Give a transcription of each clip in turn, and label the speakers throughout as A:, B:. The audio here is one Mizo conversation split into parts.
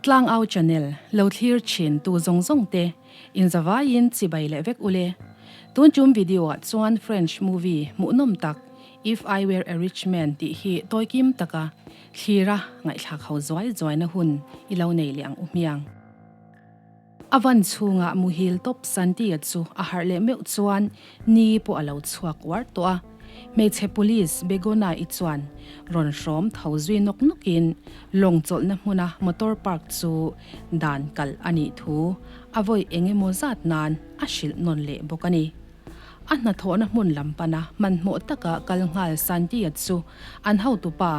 A: Tlangau channel lo thlir thin tu zawng zawng te in zavaiin chibai leh vek ule. Tun tum video ah chuan French movie hmuhnawm tak If I Were a Rich Man tih hi tawikim taka thlira ngaihthlak ho zuai zuaina hun i lo nei leh ang u hmiang. A van chhungah muhil tawp Santia chu a harh leh meuh chuan ni pawh a lo chhuak uar tawh a. Hmeichhe police Begona-i chuan rawn hrawm tho zui nawk nawkin lawng chawlhna hmuna motor park chu dan kalh a nih thu a vawi eng emaw zat nan a hrilh nawn leh bawk a ni. A hnathawhna hmun lam pana hmanhmawh taka kal nghal Santia chu an hotupa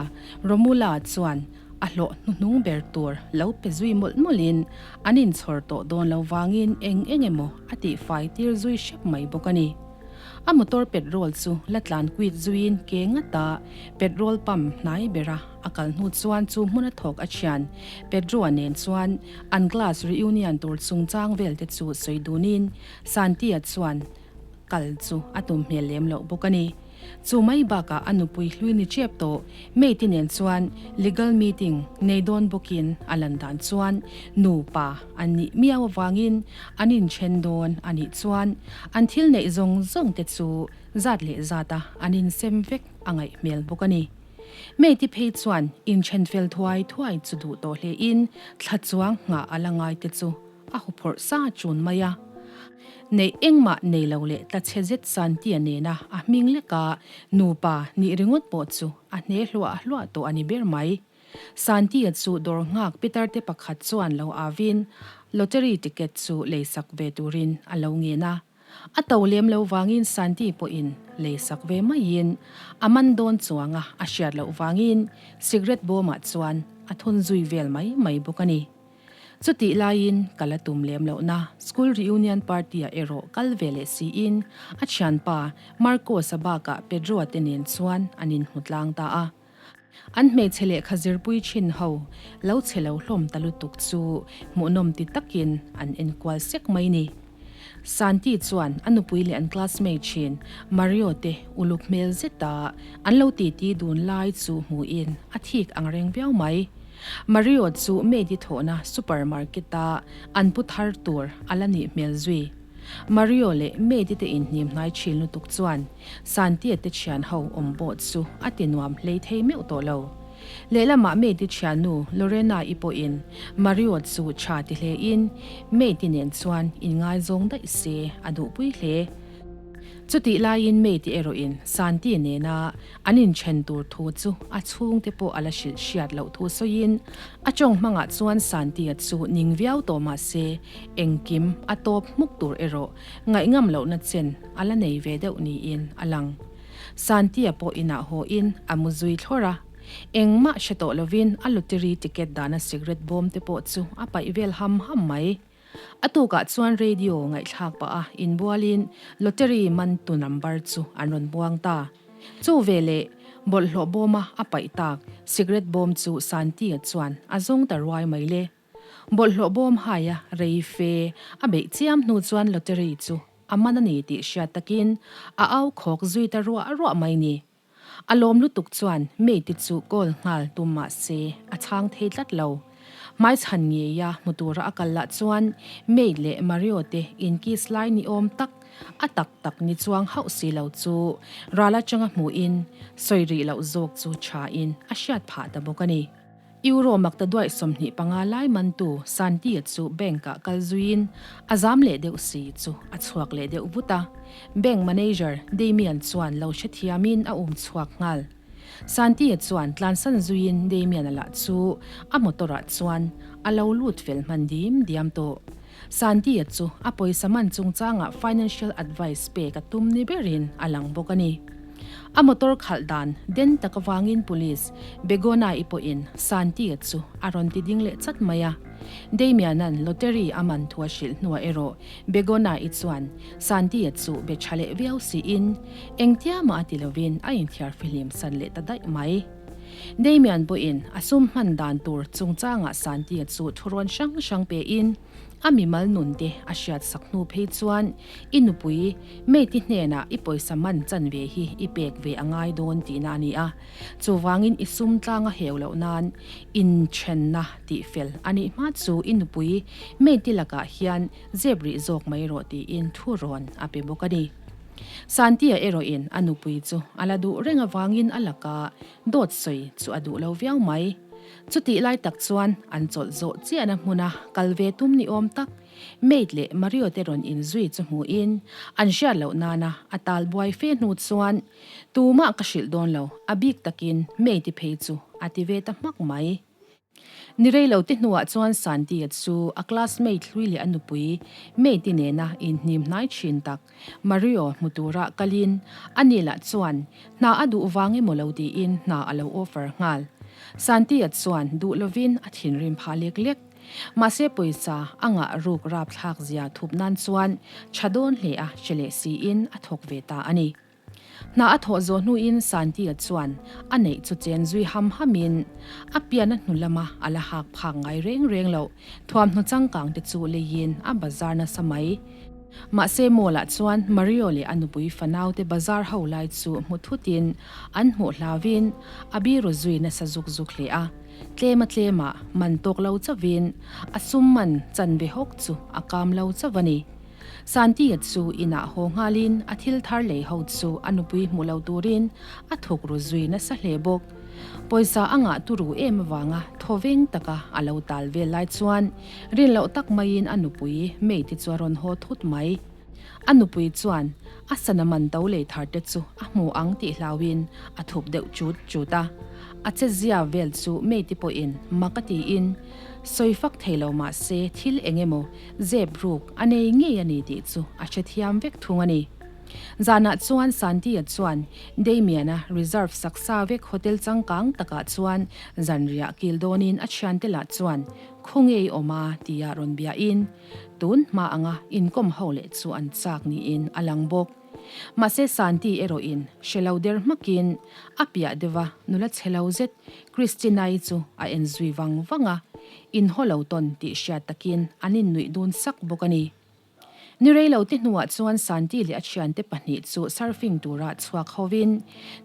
A: Romula chuan a hlawh hnuhnung ber tur lo pe zui mawlh mawlhin an inchhawr tawh dawn lo vangin eng eng emaw a tihfai tir zui hrep mai bawk a ni. A motor petrol chu la tlan kuit zuiin ke ngata petrol pump hnai bera a kal hnu chuan chu hmuna thawk a thian Pedro-a nen chuan an class reunion tur chungchang vel te chu sawi dunin Santi-a chuan kal chu a tum hmel lem loh bawk a ni. Chu mai bakah a nupui hlui ni chep tawh Mate nen chuan legal meeting nei dawn bawkin a lan dan chuan nupa an nih miau avangin an inthen dawn a nih chuan an thil neih zawng zawng te chu zat leh zata an insem vek a ngaih hmel bawk a ni. Mate phei chuan inthen fel thuai thuai chu duh tawh hlein thla chuang nghah a la ngai te chu a huphawrh sa chun mai a. Neih engmah nei lo leh tla chhe zet Santia nena a hming leka nupa nih ringawt pawh chu a hne hluah hluah tawh a ni ber mai. Santia chu dawr nghak pitar te pakhat chuan lo avin lottery ticket chu leisak ve turin a lo ngen a. A to lem lo vangin Santi pawhin leisak ve maiin a man dawn chuanga a hriat loh vangin cigarette bawmah chuan a thun zui vel mai mai bawk a ni. Chutih laiin ka la tum lem lohna school reunion party-ah erawh kal ve leh siin a thianpa Marcos-a bakah Pedro-a te nen chuan an inhmu tlang ta a. An hmeichhe lehkha zirpui thin ho lo che lo hlawm ta lutuk chu hmuhnawm ti takin an enkual sek mai ni. Santi chuan a nupui leh an classmate thin Mario te uluk hmel zeta an lo titi dun lai chu hmuhin a thik ang reng viau mai. Mario chu Medi thawhna supermarket-a an pu thar tur a la nih hmel zui. Mario leh Medi te inhnim hnai thin lutuk chuan Santia te thian ho awm pawh chu a ti nuam hlei thei meuh tawh lo. Lehlamah Medi thiannu Lorena-i pawhin Mario chu tha ti hlein Medi nen chuan inngaizawng daih se a duhpui hle. Chutih laiin Medi erawhin Santi nena An inthen tur thu chu a chhungte pawh a la hrilh hriat loh thu sawiin a tawng hmangah chuan Santia chu ning viau tawh mah se engkim a tawp hmuk tur erawh ngaihngam lohna chen a la nei ve deuh niin a lang. Santia pawh inah haw-in a mu zui thlawr a, engmah hre tawh lovin a lottery ticket dana cigarette bawm te pawh chu a paih vel ham ham mai. A tukah chuan radio ngaihthlak pah a inbualin lottery man tu number chu an rawn buang ta. Chu veleh bawlhhlawh bawma a paih tak cigarette bawm chu Santi-a chuan a zawng ta ruai mai le. Bawlhhlawh bawm haia rei fe a beih chiam hnu chuan lottery chu a man a ni tih hriat takin a au khawk zui ta ruah ruah mai ni. A lawm lutuk chuan Mate chu call nghal tum mah se a chhang thei tlat lo. Hmaichhan ngeia hmu tura a kal lah chuan Mate leh Mario te inkiss lai ni awm tak, a tak tak ni chuang hauh si lo chu ral atanga hmuhin sawi rih loh zawk chu thain a hriat phah ta bawk a ni. Euro makta duaih 25 lai mantu Santi-a chu bank-ah kal zuiin a zam leh deuh si chu a chhuak leh deuh vut a. Bank manager Damian chuan lo hrethiamin a um chhuak nghal. Santi-a chuan tlansan zuiin Damian-a lah chu a motor-ah chuan a lo lut fel hman dim diam tawh. Santi-a chu a pawisa man chungchangah financial advice pek a tum ni berin a lang bawk a ni. A motor khalh dan den tak avangin police Begona-i pawhin Santi-a chu a rawn ti ding leh chat mai a. Damian-a'n lottery a man thu a hrilh hnuah erawh Begona-i chuan Santi-a chu be tha leh viau siin engtia mah a ti lovin a inthiar fihlim san leh ta daih mai. Damian pawhin a sum hman dan tur chungchangah Santia chu thurawn hrang hrang pein a mimal nun te a hriat sak hnu phei chuan i nupui mate hnenah i pawisa man chan ve hi i pek ve a ngai dawn tihna a ni a. Chuvangin i sum tlanga heu loh nan inthenna tih fel a nih hma chu i nupui mate lakah hian zep rih zawk mai rawh tiin thurawn a pe bawk a ni. Santia erawhin a nupui chu a la duh reng avangin a laka dawt sawi chu a duh lo viau mai. Chutih lai tak chuan an chawlh zawh chiahna hmuna kal ve tum ni awm tak Mate leh Mario te rawn inzui chu hmuhin an hriat loh nana a tal buai fe hnu chuan tumah ka hrilh dawn lo, a bik takin Mate phei chu a ti ve ta hmak mai. Ni rei lo te hnuah chuan Santia chu a classmate hlui leh a nupui Mate nena inhnim hnai thin tak Mario hmu tura kalin a ni lah chuan hna a duh vang emaw lo tiin hna a lo offer nghal. Santia chuan duh lovin a thinrim phah lek lek. Mahse pawisa a ngah ruk rapthlak zia thup nan chuan tha dawn hle a hre leh siin a thawk ve ta a ni. Hna a thawh zawh hnuin Santia chuan a neih chu chen zui ham hamin a pian a hnu lama a la hak phak ngai reng reng loh thuamhnaw changkang te chu leiin a bazar nasa mai. Mahse mall ah chuan Mario leh a nupui fanau te bazar ho lai chu hmu thutin an hmuh hlauvin a biru zui nasa zuk zuk hle a. Tlema tlemah man tawk lo chauhin a sum man chanve hawk chu a kam lo chauh a ni. Santia chu inah haw nghalin a thil thar lei ho chu a nupui hmuh lo turin a thuk ru zui nasa hle bawk. Pawisa a ngah turu em avanga thawveng taka a lo tal vel lai chuan rin loh tak maiin a nupui Mate chu a rawn haw thut mai. A nupui chuan a sana man to lei thar te chu a hmu ang tih hlauhin a thup deuh chut chut a. A chezia vel chu Mate pawhin mak a tiin sawi fak thei lo mah se thil eng emaw Zep ruk a nei ngei a ni tih chu a hrethiam vek thung a ni. Zanah chuan Santi-a chuan Damian-a reserve saksa vek hotel changkang takah chuan zanriah kil dawnin a thiante lah chuan khaw ngei awm a tia rawn biahin tun hma anga inkawm ho leh chu an chak niin a lang bawk. Mahse Santi erawhin hre lo der hmakin a piah deuha nula chhe lo zet Christina-i chu a en zui vang vang a, inhaw lo tawn tih hriat takin an innuih dun sak bawk a ni. Ni rei lo te hnuah chuan Santi leh a thiante pahnih chu surfing tura chhuak hovin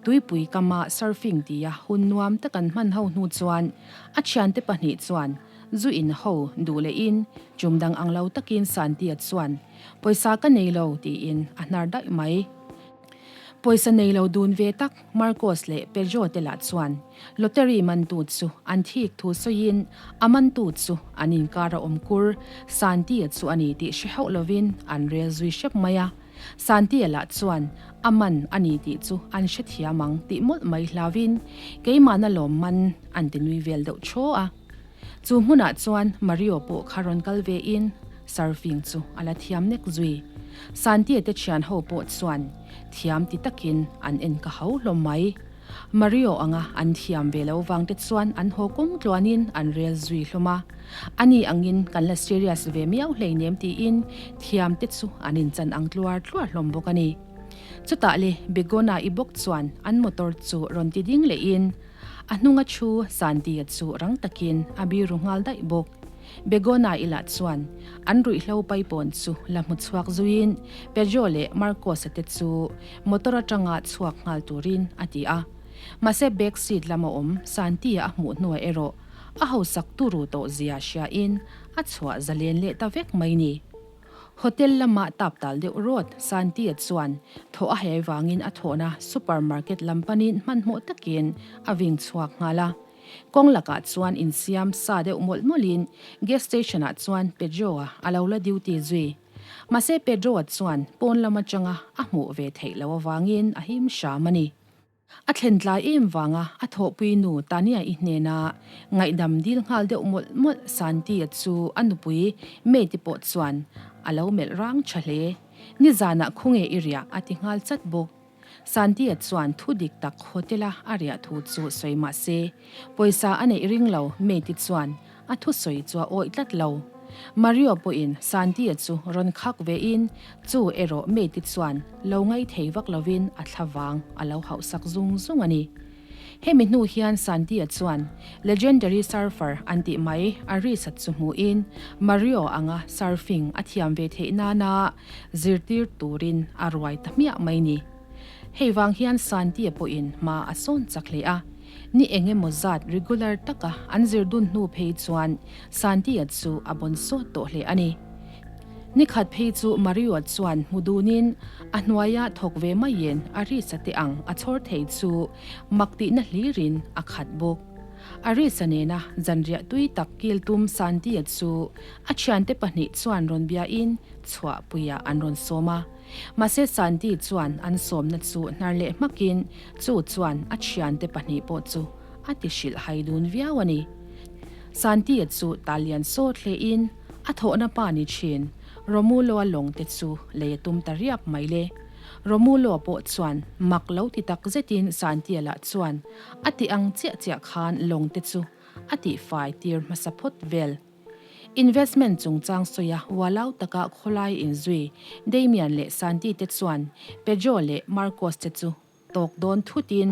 A: tuipui kama surfing tia hun nuam tak an hman ho hnu chuan a thiante pahnih chuan zu in ho duh lehin tum dang ang lo takin Santi-a chuan Pawisa ka nei lo tiin a hnar daih mai. Pawisa nei lo dun ve tak Marcos leh Pedro te lah chuan lottery mantu chu an thik thu sawiin a mantu chu an inkar a awm kur Santi-a chu a ni tih hre hauh lovin an rel zui hrep mai a. Santi-a lah chuan a man a ni tih chu an hrethiam ang tih mawlh mai hlauvin keimahna lawm man an ti nui vel deuh thaw a. Chu hmunah chuan Mario pawh kha rawn kal ve in surfing chu a la thiam nek zui. Santie te thian ho pawh chuan thiam ti takin an en ka hau hlawm mai. Mario anga an thiam ve lo vang te chuan an haw kawng tluanin an rel zui hlawm a. Ani angin kan la serious ve miau hleinem tiin thiam te chu an inchan ang tluar tluar hlawm bawk a ni. Chutah le Begona i bawk chuan an motor chu rawn ti ding lehin A hnunga thu Santi-a chu rang takin a biru nghal daih bawk. Begona-i lah chuan an ruihhlo paipawn chu la hmu chhuak zuiin Pedro leh Marcos-a te chu motor atanga chhuak nghal turin a ti a. Mahse back seat lama awm Santi-a a hmuh hnuah erawh a hausak turu tawh zia hriain a chhuah zalen leh ta vek mai ni. Hotel lama tap tal deuh rawt Santi-a chuan thaw a hei vangin a thawhna supermarket lam panin hmanhmawh takin a ving chhuak nghal a. Kawng lakah chuan insiam sa deuh mawlh mawlhin gas station-ah chuan Pedro-a a lo la duty zui. Mahse Pedro-a chuan pawn lam atanga a hmuh ve theih loh avangin a him hram a ni. A thlen tlai em vanga a thawhpui nu Tania-i hnena ngaihdam dil nghal deuh mawlh mawlh Santi-a chu a nupui Mate-i pawh chuan a lo melh rang tha hle. Nizanah khawnge i riah a ti nghal chat bawk. Santi-a chuan thu dik tak hotel-a a riah thu chu sawi mah se, pawisa a neih ring lo Mate-i chuan A thusawi chu a awih tlat lo. Mario pawhin Santi-a chu rawn khak vein chu erawh Mate-i chuan lo ngaithei vak lovin a thla vang a lo hauhsak zung zung a ni. Hemi hnu hian Santi-a chuan legendary surfer an tih mai Aris-a chu hmuhin Mario anga surfing a thiam ve theih nana zirtir turin a ruai ta hmiah mai ni. Hei vang hian Santi-a pawhin hma a sawn chak hle a, ni eng emaw zat regular taka an zir dun hnu phei chuan Santi-a chu a bawn sawt tawh hle a ni. Ni khat phei chu Mario chuan hmu dunin a hnuaia thawk ve maiin Arisa te ang a chhawr thei chu mak tihna hlirin a khat bawk. Arisa nena zanriah tui tak kil tum Santi-a chu a thiante pahnih chuan rawn biain chhuahpuiah an rawn sawm a. Mahse Santi chuan an sawmna chu hnar leh hmakin chu chuan a thiante pahnih pawh chu a ti hrilh hai dun viau a ni. Santi-a chu talian sawt hlein a thawhna pa ni thin Romulo-a lawng te chu lei a tum ta riap mai le. Romulo-a pawh chuan mak lo ti tak zetin Santi-a lah chuan a ti ang chiah chiah khan lawng te chu a tihfai tir hmasa phawt vel. Investment chungchang sawia ualau taka khawlai inzui Damian leh Santi te chuan Pedro leh Marcos te chu tawk dawn thutin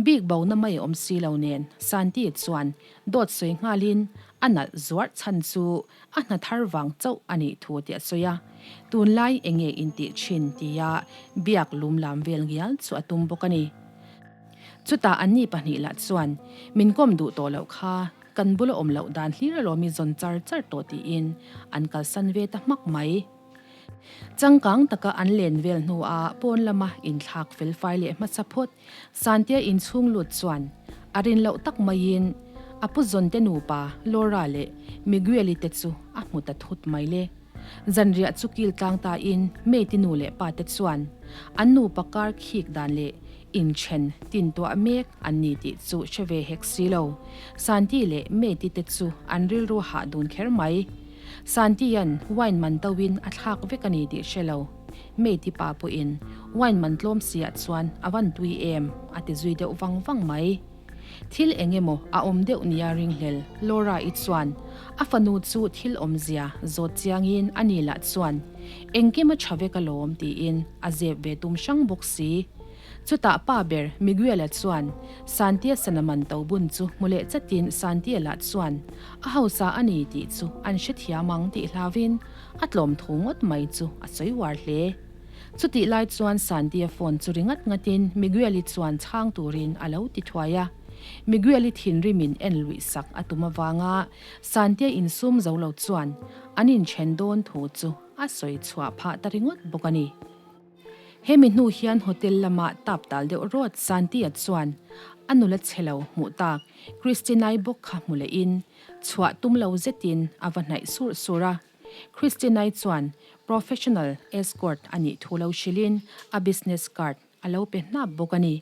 A: bik bona mai awm si lo nen Santi chuan dawt sawi nghalin a nalh zuarh chhan chu a hna thar vang chauh a nih thu tih a sawi a, tunlai enge intih thin tia biak lum lam vel ngial chu a tum bawk a ni. Chutah anni pahnih lah chuan min kawm duh tawh loh kha Kan bula awm loh dan hlir alawm i zawn char char tawh tiin an kalsan ve ta hmak mai. Changkang taka an len vel hnuah pawn lama inthlak felfai leh hmasa phawt Santia inchhung lut chuan a rin loh tak maiin a pu zawnte nupa Laura leh Miguel-i te chu a hmu ta thut mai le. Zanriah chu kil tlang tain Mate-i nu leh pa te chuan an nupa kar khik dan leh Inthen tintuah mek an ni tih chu hre ve hek si lo. Santi leh Mate te chu an rilru hah dun kher mai. Santi-a'n wine man toin a thlak vek a ni tih hre lo. Mate pa pawhin wine man tlawm siah chuan a van tui em a ti zui deuh vang vang mai. Thil eng emaw a awm deuh nia ringhlel Laura-i chuan a fanu chu thil awmzia zawt chiangin a ni lah chuan engkim a tha vek alawm tiin a zep ve tum hrang bawk si. Chutah pa ber Miguel-a chuan Santia sana man to bun chu hmu leh chatin Santia lah chuan a hausa a ni tih chu an hrethiam ang tih hlauvin a tlawm thu ngawt mai chu a sawi uar hle. Chutih lai chuan Santi-a phone chu ri ngat ngatin Miguel-i chuan chhang turin a lo ti thuai a. Miguel-i thinrimin en luih sak a tum avanga Santi-a insum zo lo chuan an inthen dawn thu chu a sawi chhuah phah ta ringawt bawk a ni. Hemi hnu hian hotel lama tap tal deuh rawt Santi-a chuan a nula chhe lo hmuh tak Christina-i bawk kha hmu lehin chhuah tum lo zetin a va hnaih surh surh a. Christina-i chuan professional escort a nih thu lo hrilhin a business card a lo pe hnap bawk a ni.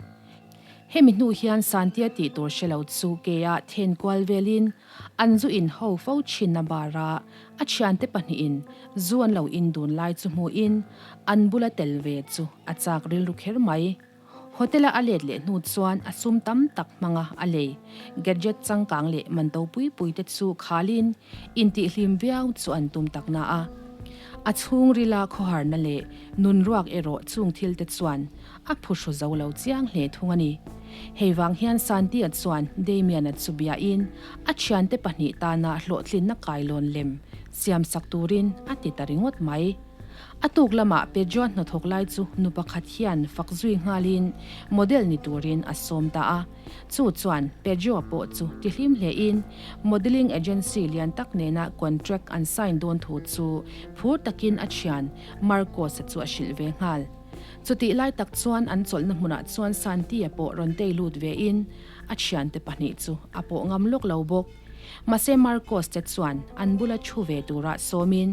A: Hemi hnu hian Santia tih tur hre lo chu ke-ah then kual velin an zu in ho fo thinna bar-a a thiante pahnihin zu an lo in dun lai chu hmuhin an bula tel ve chu a chak rilru kher mai. Hotel-a a let leh hnu chuan a sum tam tak hmanga a lei gadget changkang leh man to pui pui te chu khalin intihhlim viau chu an tum tak na a. A chhungrila khawharna leh nun ruak erawh chung thil te chuan a phuhru zo lo chiang hle thung a ni. Hei vang hian Santi-a chuan Damian-a chu biain a thiante pahnih tana hlawhtlinna kailawn lem siamsak turin a ti ta ringawt mai. A tuk lamah Pedro hnathawk lai chu nu pakhat hian fak zui nghalin model ni turin a sawm ta a. Chu chuan Pedro pawh chu tihlim hlein modelling agency lian tak nena contract an sign dawn thu chu phur takin a thian Marcos-a chu a hrilh ve nghal. Chutih lai tak chuan an chawlhna hmunah chuan Santi-a pawh rawn tei lut vein a thiante pahnih chu a pawh ngam lawk lo bawk. Mahse Marcos te chuan an bula thu ve tura sawmin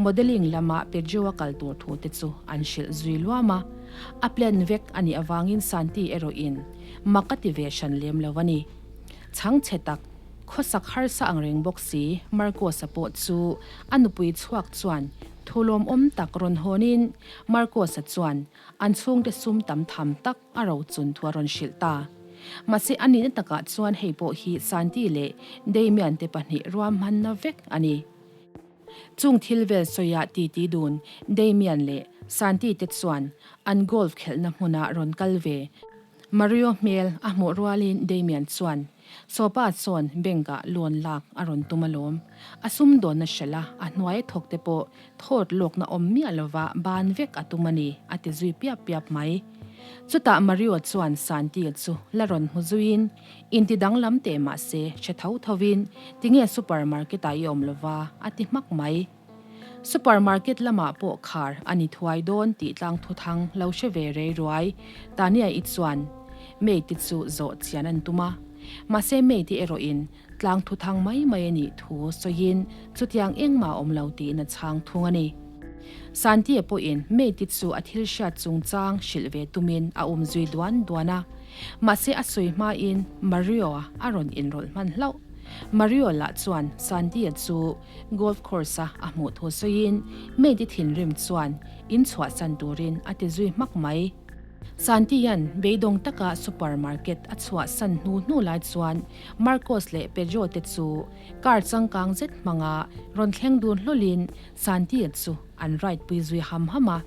A: modelling lama Pedro-a kal tur thu te chu an hrilh zui luam a. A plan vek a nih avangin Santi erawhin mak a ti ve hran lem lo a ni. Chhangchhe tak, khawsak harsa ang reng bawk si Marcos-a pawh chu a nupui chhuak chuan thu lawmawm tak rawn hawnin Marcos-a chuan an chhungte sum tam tham tak a rochun thu a rawn hrilh ta. Mahse a nihna takah chuan hei pawh hi Santi leh Damian te pahnih ruahmanna vek a ni. Chung thil vel sawiah titi dun Damian leh Santi te chuan an golf khelhna hmuna rawn kal ve. Mario hmel a hmuh rualin Damian chuan Sawpa sawn bank ah loan lak a rawn tum alawm. A sumdawnna hrelh a, a hnuai thawk te pawh thawt lawkna awm miah lova ban vek a tum a ni, a ti zui piap piap mai. Chutah Mario chuan Santi chu la rawn hmu zuiin, Inti danglam teh mahse hre tho thovin tinge supermarket ah i awm lova, a ti hmak mai. Supermarket lamah pawh khar a ni thuai dawn tih tlang thuthang lo hre ve rei ruai Tania i chuan Mate chu zawh chian an tum a. Mahse Mate erawhin tlang thuthang mai mai a nih thu sawiin chutiang engmah a awm lo tiin a chhang thung a ni. Santie pawhin Mate chu a thil hriat chungchang hrilh ve tumin a um zui duan duan a. Mahse a sawi hmain Mario-a a rawn inrawlh hman hlauh. Mario lah chuan Santie chu Golf course-a a hmuh thu sawiin Mate thinrim chuan in chhuahsan turin a ti zui hmak mai. Santi-a'n beidawng taka supermarket a chhuahsan hnu hnu lai chuan Marcos leh Pedro te chu car changkang zet hmanga rawn thleng dun hlawlin Santi-a chu an ride pui zui ham ham a.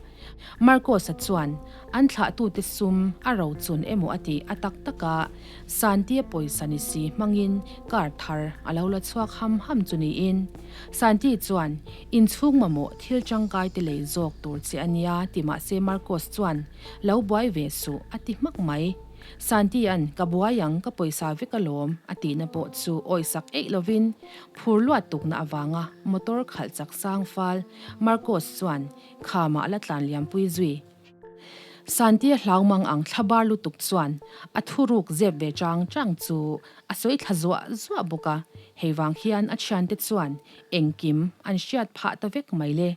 A: Marcos-a chuan an thlahtute sum a rochun emaw a tih a tak tak a, Santi-a pawisa ni si hmangin car thar a lo la chhuak ham ham chu niin. Santi chuan, Inchhung mamawh thil tangkai te lei zawk tur che a nia ti mahse Marcos chuan, Lo buai ve suh a ti hmak mai. Santi-a'n, Ka buai ang, ka pawisa vek alawm a tihna pawh chu awisak eih lovin phur luat tukna avanga motor khalh chak sang fal Marcos chuan Khamah a la tlan liampui zui. Santi a hlau mang ang thlabar lutuk chuan a thuruk zep ve chang chang chu a sawi thla zuah zuah bawk a, hei vang hian a thiante chuan engkim an hriat phah ta vek mai le.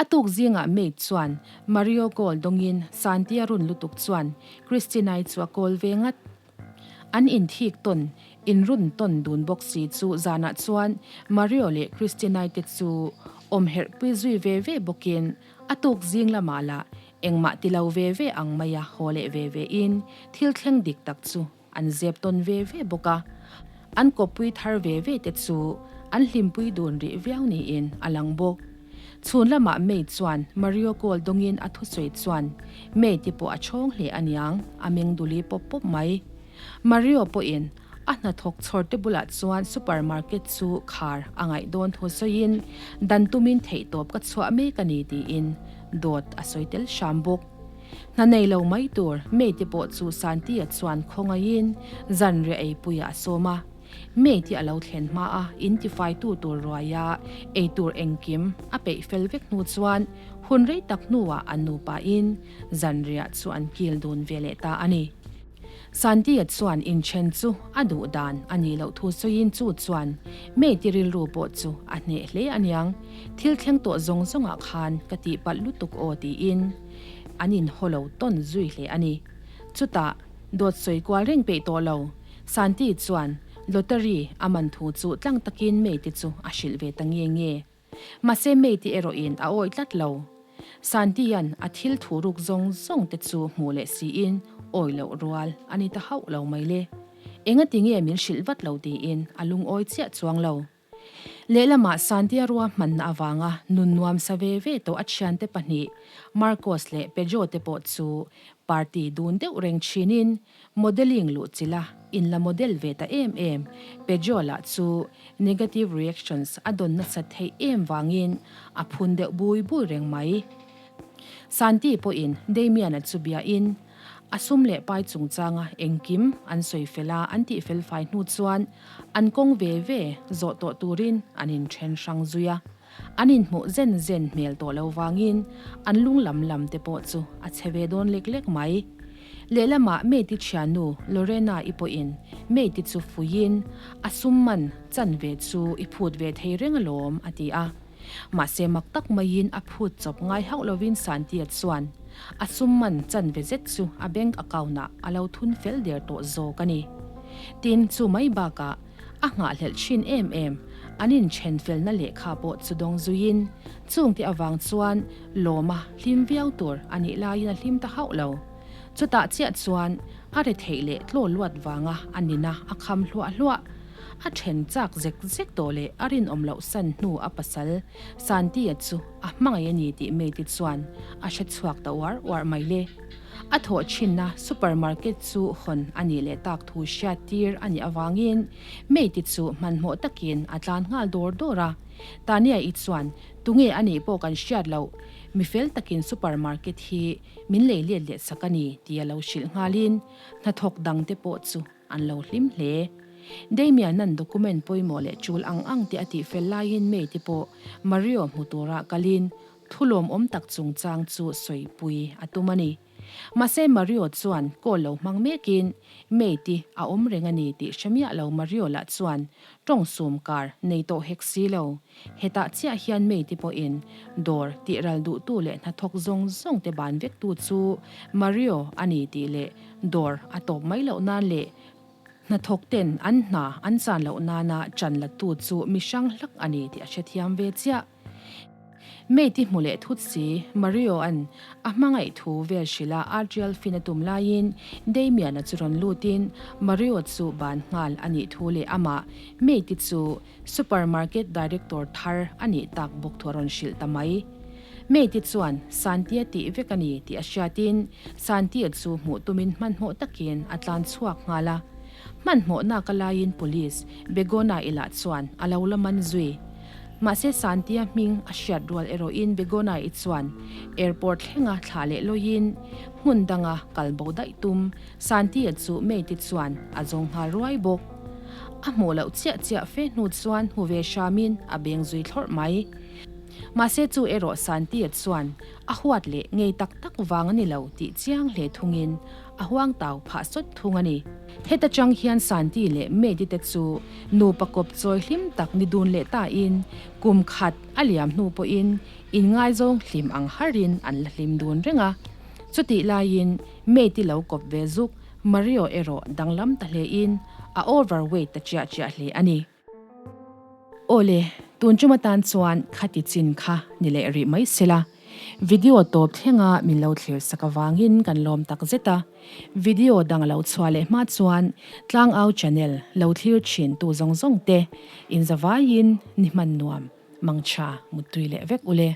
A: A tuk zingah maid chuan Mario call dawngin Santi a run lutuk chuan Christina-i chu a call ve ngat. An inthik tawn, inrun tawn dun bawk si chu zanah chuan Mario leh Christina-i te chu awm herh pui zui ve ve bawkin a tuk zing lamah lah engmah ti lo ve ve ang maia haw leh ve ve in thil thleng dik tak chu an zep tawn ve ve bawk a. An kawppui thar ve ve te chu an hlimpui dun rih viau niin a lang bawk. Chhun lamah May chuan Mario call dawngin a thusawi chuan May te pawh a chhawng hle aniang, a meng duli pawp pawp mai. Mario pawhin a hnathawk chhawr te bulah chuan supermarket chu khar a ngaih dawn thu sawiin dan tumin theihtawp ka chhuah mek a ni tiin dawt a sawi tel hram bawk. Hna nei lo mai tur May te pawh chu Santi-a chuan khawngaihin zanriah eipuiah a sawm a. May te a lo thlen hma a in tifaitu tur ruaia ei tur engkim a peih fel vek hnu chuan hun rei tak hnuah an nupain zanriah chu an kil dun ve leh ta a ni. Santi-a chuan inthen chu a duh dan a nih loh thu sawiin chu chuan May te rilru pawh chu a hneh hle aniang, thil thleng tawh zawng zawngah khan ka tihpalh lutuk aw tiin an inhaw lo tawn zui hle a ni. Chutah dawt sawi kual reng peih tawh lo. Santi chuan lottery a man thu chu tlang takin May te chu a hrilh ve ta nge nge. Mahse May te erawhin a awih tlat lo. Santi-a'n a thil thu ruk zawng zawng te chu hmuh leh siin awih loh rual a ni ta hauh lo mai le. Engati nge min hrilh vat lo tiin a lungawi chiah chuang lo. Lehlamah Santi-a ruahmanna avanga nun nuam sa ve ve tawh a thiante pahnih Marcos leh Pedro te pawh chu party dun deuh reng thinin Modelling luh chila in la model ve ta em em Pedro lah chu negative reactions a dawn nasat theih em vangin a phun deuh bui bui reng mai. Santi pawhin Damian-a chu biain a sum leh pai chungchanga engkim an sawi fel a an tih fel fai hnu chuan an kawng ve ve zawh tawh turin an inthen hrang zui a. An inhmuh zen zen hmel tawh lo vangin an lung lam lam te pawh chu a chhe ve dawn lek lek mai. Lehlamah Mate-i thiannu Lorena-i pawhin Mate-i chu fuiin a sum man chan ve chu i phut ve thei reng alawm a ti a. Mahse mak tak maiin a phut chawp ngai hauh lovin Santi-a chuan a sum man chan ve zet chu a bank account-ah a lo thun fel der tawh zawk a ni. Tin, chu mai bakah A nghahhlelh thin em em, an inthen felna lehkha pawh chu dawng zuiin, chungte avang chuan lawma hlim viau tur a nih laiin a hlim ta hauh lo. Chutah chiah chuan a retheih leh tlaw luat vanga a nina a kham hluah hluah. A then chak zek zek tawh leh a rinawm loh san hnu a pasal Santi-a chu a hmangaih a ni tih Mate chuan a hre chhuak ta uar uar mai le. A thawh thinna supermarket chu hawn a nih leh tak thu hriat tir a nih avangin Mate chu hmanhmawh takin a tlan nghal dawr dawr a. Tania-i chuan, Tunge a nih pawh kan hriat loh, mi fel takin supermarket hi min lei let leh sak a ni tia lo hrilh nghalin hnathawk dangte pawh chu an lo hlim hle. Damian-a'n document pawimawh leh tul ang ang te a tihfel laiin Mate pawh Mario hmu tura kalin Thu lawmawm tak chungchang chu sawipui a tum a ni. Mahse Mario chuan call lo hmang mekin Mate a awm reng a ni tih hre miah lo Mario lah chuan tawng sum kar nei tawh hek si lo. Hetah chiah hian Mate pawhin dawr tih ral duhtu leh hnathawk zawng zawng te ban vektu chu Mario a ni tih leh dawr a tawp mai loh nan leh Hnathawk ten an hna an chan loh nana chan latu chu mi hrang hlak a ni tih a hrethiam ve chiah. Mate hmu leh thut si, Mario-a'n a hmangaih thu vel hrilh a Adriel fin a tum laiin Damian-a chu rawn lutin Mario chu ban nghal a nih thu leh amah Mate chu supermarket director thar a nih tak bawk thu a rawn hrilh ta mai. Mate chuan Santi-a tih vek a ni tih a hriatin Santi-a chu hmuh tumin hmanhmawh takin a tlan chhuak nghal a. Hmanhmawhnak a laiin Police Begona-i lah chuan a lo la man zui. Mahse Santi-a hming a hriat rual erawhin Begona-i chuan airport thlenga thlah leh lawiin hmun danga kal bo daih tum Santi-a chu Mate chuan a zawng nghal ruai bawk. A hmuh loh chiah chiah fe hnu chuan hmu ve hramin a beng zui thlawrh mai. Mahse chu erawh Santi-a chuan a huat leh ngei tak tak vang a ni lo tih chiang hle thungin a huang tau phah sawt thung a ni. Heta chang hian Santi leh Medi te chu nupa kawp chawi hlim tak ni dun leh tain kum khat a liam hnu pawhin inngaizawng hlim ang harin an la hlim dun reng a. Chutih laiin Medi lo kawp ve zuk Mario erawh danglam ta hlein a overweight ta chiah chiah hle a ni. Awle, tun tum atan chuan khati chin kha ni leh rih mai sela. Video tawp thlenga min lo thlir sak avangin kan lawm tak zet a. Video dang lo chhuah leh hma chuan Tlangau channel lo thlir thin tu zawng zawng te inzavaiin ni hman nuam mangtha muttui leh vek ule.